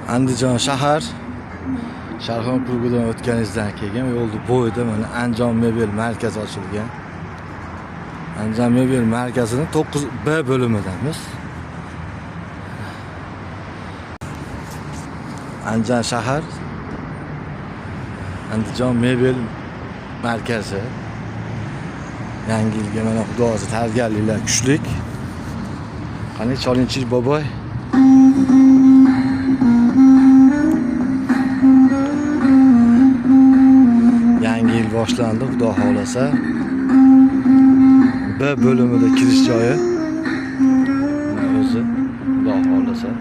Andijon shahar Sharxon kurgudan o'tganingizdan keyin yo'lni bo'yida mana Andijon mebel markazi ochilgan. Andijon mebel markazini 9B bo'limidamiz. Andijon shahar Andijon mebel markazi. Yangi yilga mana xudo xohlasa tayyorgarliklar kuchlik. Qani cholinchi boboy. Yangi yil boshlandi, xudo xohlasa. B bo'limida kirish joyi. Mana o'zi, xudo xohlasa.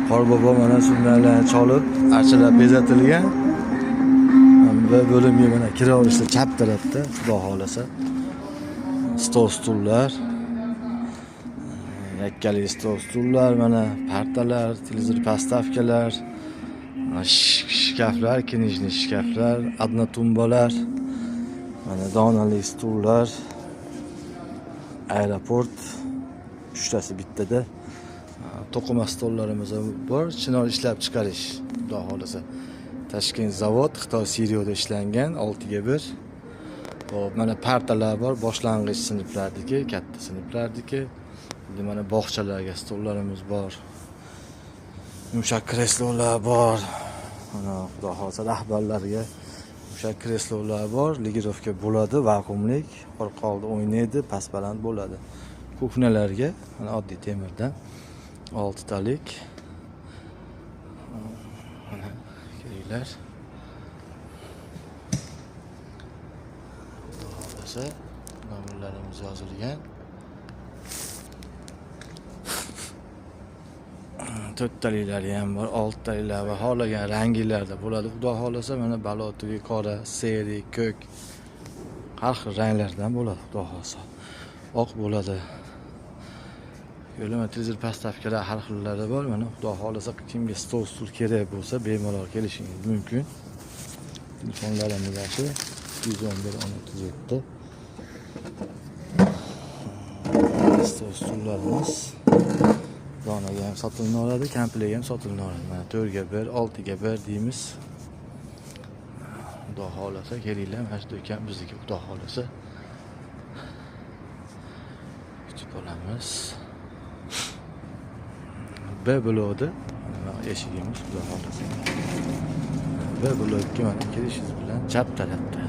Qorbobo mana shunlarni cholib, archalar bezatilgan. B bo'limga mana kira olishda chap tarafda, xudo xohlasa. Stol stullar, yakkali stol stullar, mana partalar, televizor postavkalar, shkaflar, knижный shkaflar, одноtumbalar, mana donali stullar, aeroport uchtasi bittada. To'qima stollarimiz ham bor, chinor ishlab chiqarish, xudo xohlasa. Toshkent zavod, Xitoy Siriyoda ishlangan 6ga 1. Xo'p, mana partalar bor, boshlang'ich sinflardiki, katta sinflardiki. Endi mana bog'chalarga stollarimiz bor. Yumshoq kreslolar bor. Mana xudo xohlasa rahbarlarga yumshoq kreslolar bor, ligirovka bo'ladi, vakuumlik, orqa oldi o'ynaydi, past baland bo'ladi. Kuxnalarga mana oddiy temirdan 6 talik. Mana kelinglar. Xudo xohlasa nomerlarimiz yozilgan. 4 taliklari ham bor, 6 taliklar va xohlagan ranglarda bo'ladi. Xudo xohlasa mana balotiy, qora, seri, ko'k, har xil ranglardan bo'ladi, xudo xohlasa. Oq bo'ladi. Yo'lama televizor postavkalar har xillari bor. Mana xudo xohlasa kimga stol stul kerak bo'lsa bemalol kelishingiz mumkin. Telefonlarimiz shu 111 1037. Stol stullarimiz donaga ham sotilaveradi, komplekt ham sotilaveradi. Mana 4ga 1, 6ga 1 deymiz. Xudo xohlasa kelinglar, mana shu do'kon bizniki, xudo xohlasa. Kutib olamiz. B blokda mana eshigimiz, xudo xohlasa. B blokka mana kirishingiz bilan chap tarafda.